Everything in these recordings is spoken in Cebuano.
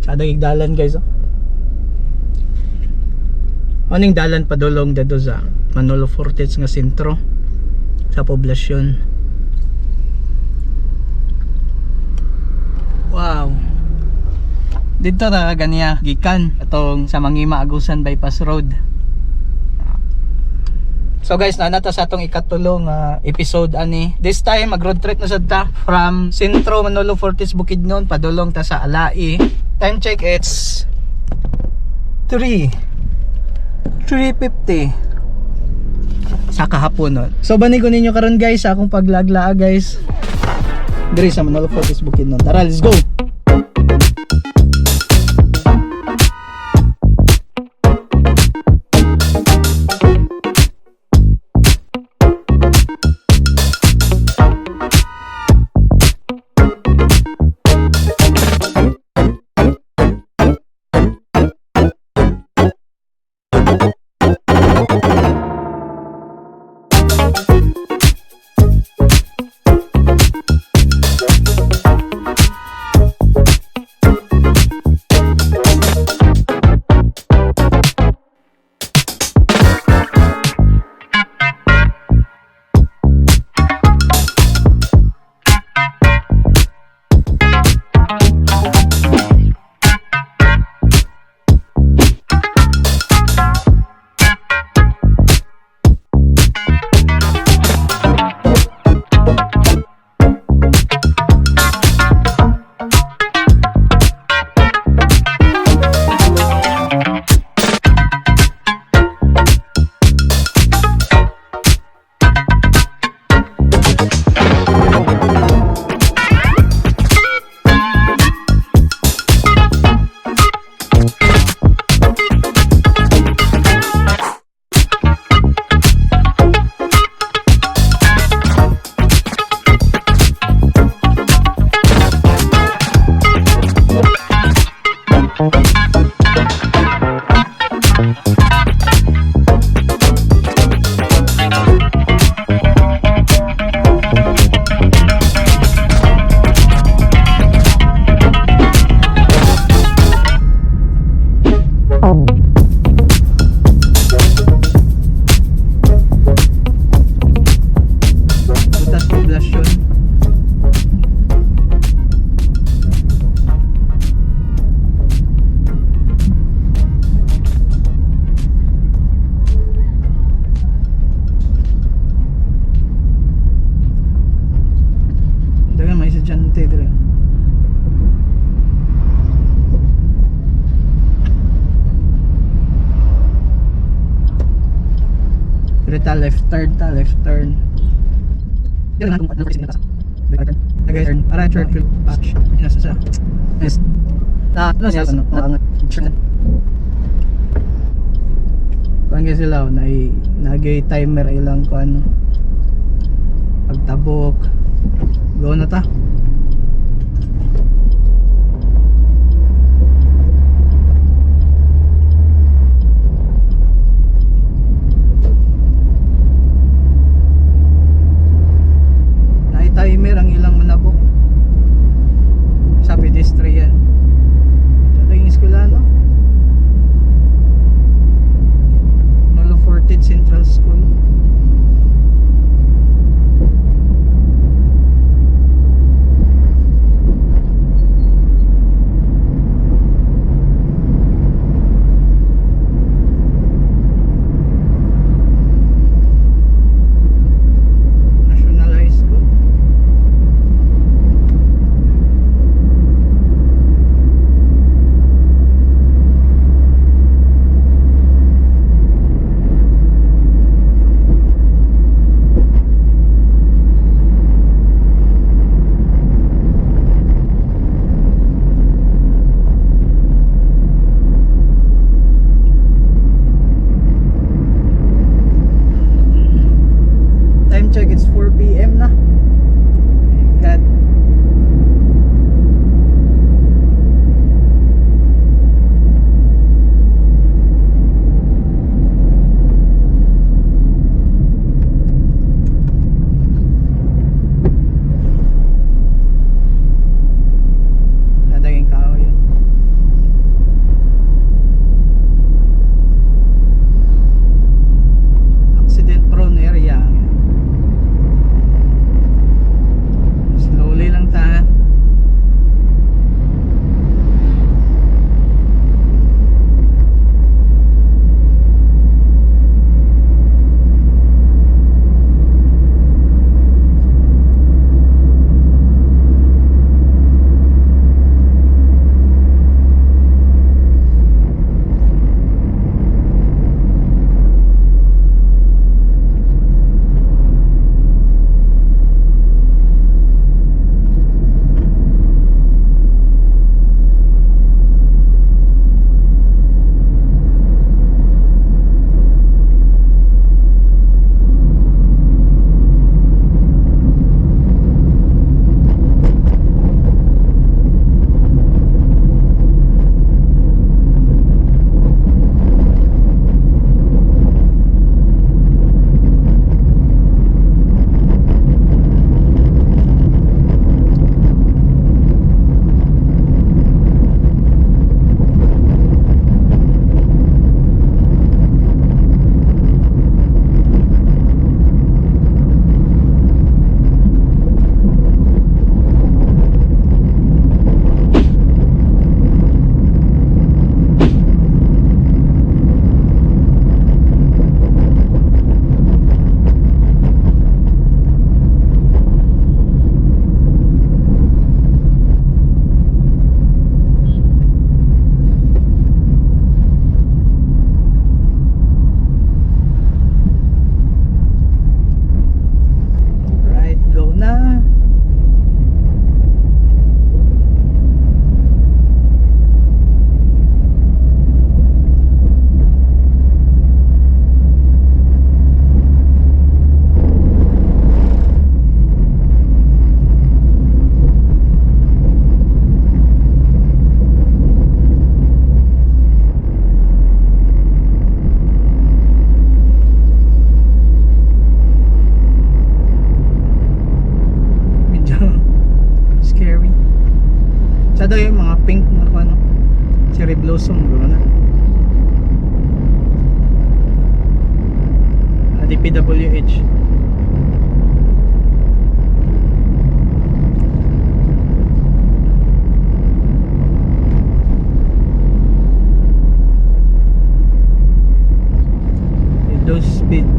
Sa dalan, guys, oh. Aning dalan padulong dito sa Manolo Fortich nga sentro sa poblasyon. Wow. Dito na ganiya gikan atong sa Mangima Agusan Bypass Road. So guys, naa na ta sa atong ikatulong episode ani. This time mag road trip na sad ta from Sentro Manolo Fortich Bukidnon padulong ta sa Alai. Time check, it's 3 3:50 sa kahapon, no. So bani ko ninyo karon, guys, sa akong paglaglaag, guys, diri sa Manolo Fortich Bukidnon. Tara, let's go. Butas Poblasyon. Dagan may estudyante dire. Dire ta left turn ta, left turn. Kuan sila na nagay timer ilang kuan pagtabok. Go na ta. Naay timer ang ilang manabok sa pedestrian. Ito yung eskwela, no? Manolo Fortich Central School. Sada yung mga pink na kung ano. Cherry blossom bro na. Ah, DPWH. Reduce speed.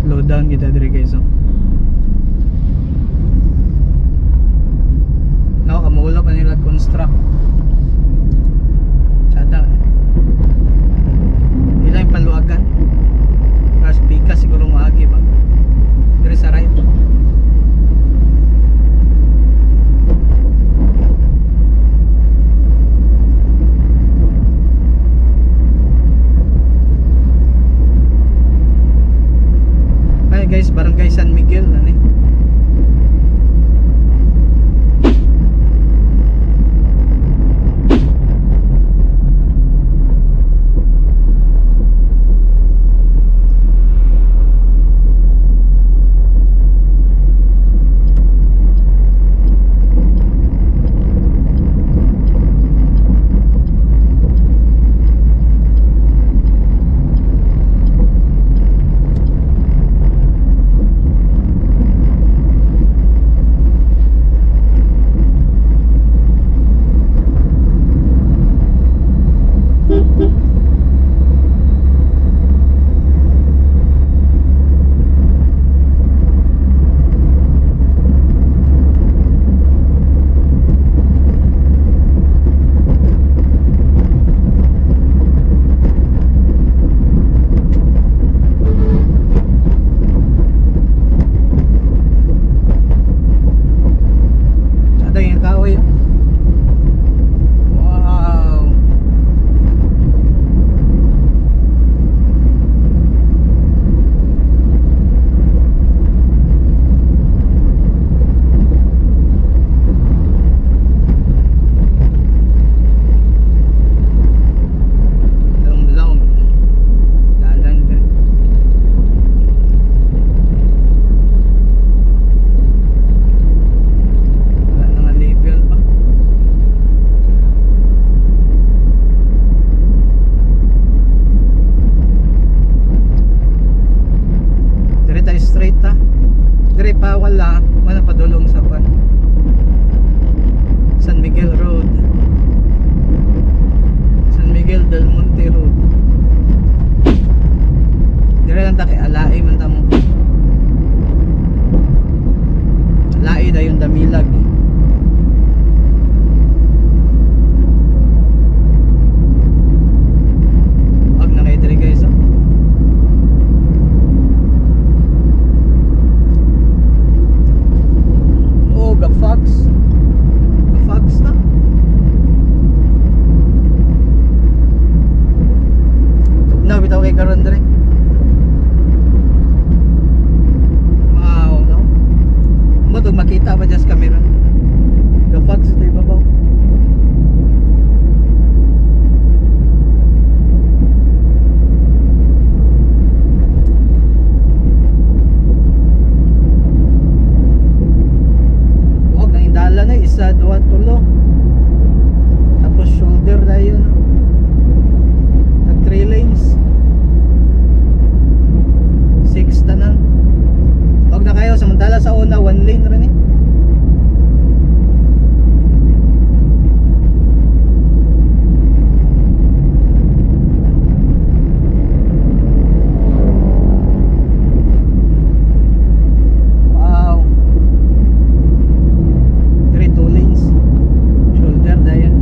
Slow down kita diri, guys, oh. No, kamulo pa nila construct. Tsada eh. Ila yung paluagan. Ras pika siguro maagi ba. Diri sa right. Ay guys, Barangay San Miguel ano eh. Sada yung kahoy, oh. Wow. Long long. Dalan din. Wala na nga label ba? Dire tayo straight ta. Dire pa wala, wala padulong sa pan. San Miguel Road. San Miguel del Monte Road. Dire lang ta kay Alae man ta mo. Alae dayon Damilag. Ag na kay dire, guys, oh. Oh, ga-fogs. Ga-fogs na. Tugnaw bitaw kay karon dire. Wow, no? Mo tug makita ba dyan sa camera? Ga-fogs ito ibabaw. Wag nang indala na isa, duha, tulo. Tapos shoulder na yun, no? Nag 3 lanes. 6 tanan. Wag na kayo, samantala sa una 1 lane rin eh. Wow. 3 2 lanes. Shoulder dayon.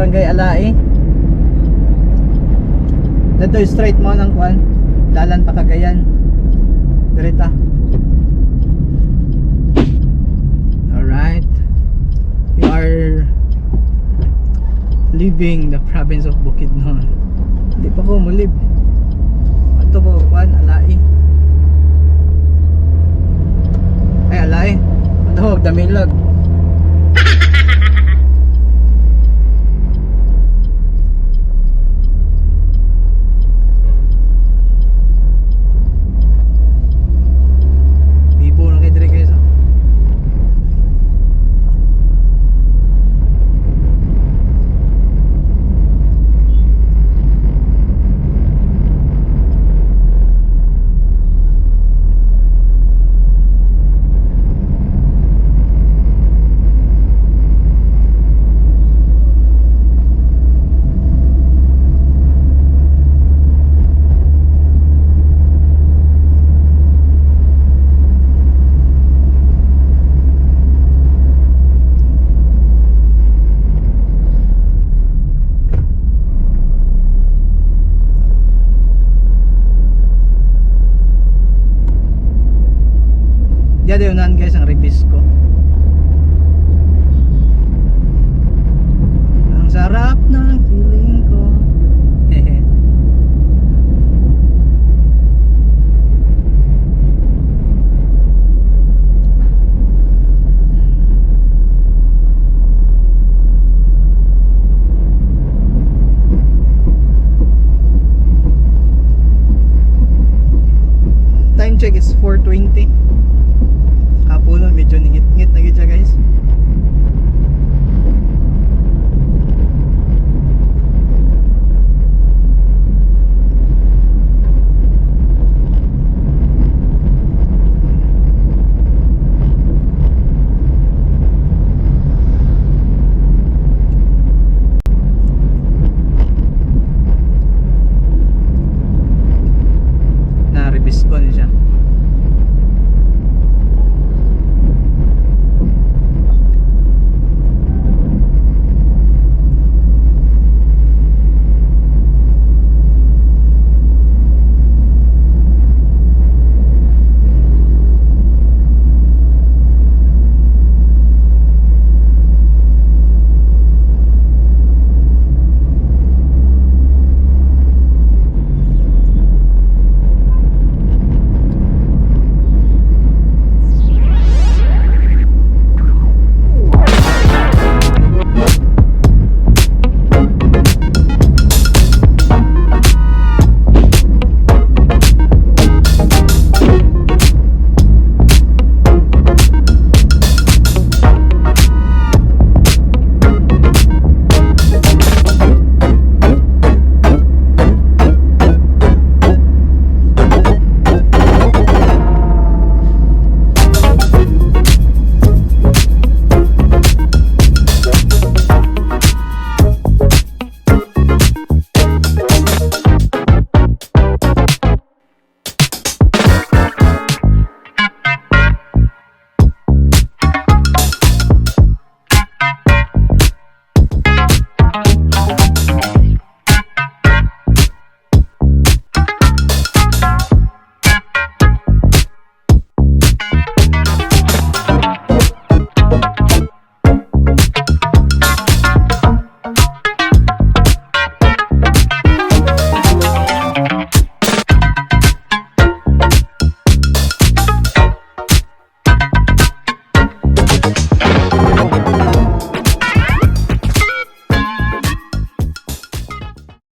Barangay Alae. Dito straight mo ng kwan. Dalan pa Cagayan. Direta. Alright. You are leaving the province of Bukidnon. Hindi pa ko mulib. Ato ba kwan Alae. Ay, Alae. Ano, Damilag. Bibo na kay dire, guys, oh. Diyan din, guys, ang Rebisco. Ang sarap ng feeling ko. Hehe. Time check is 4:20. Kapunon, medyo ningit-ngit na gid siya, guys.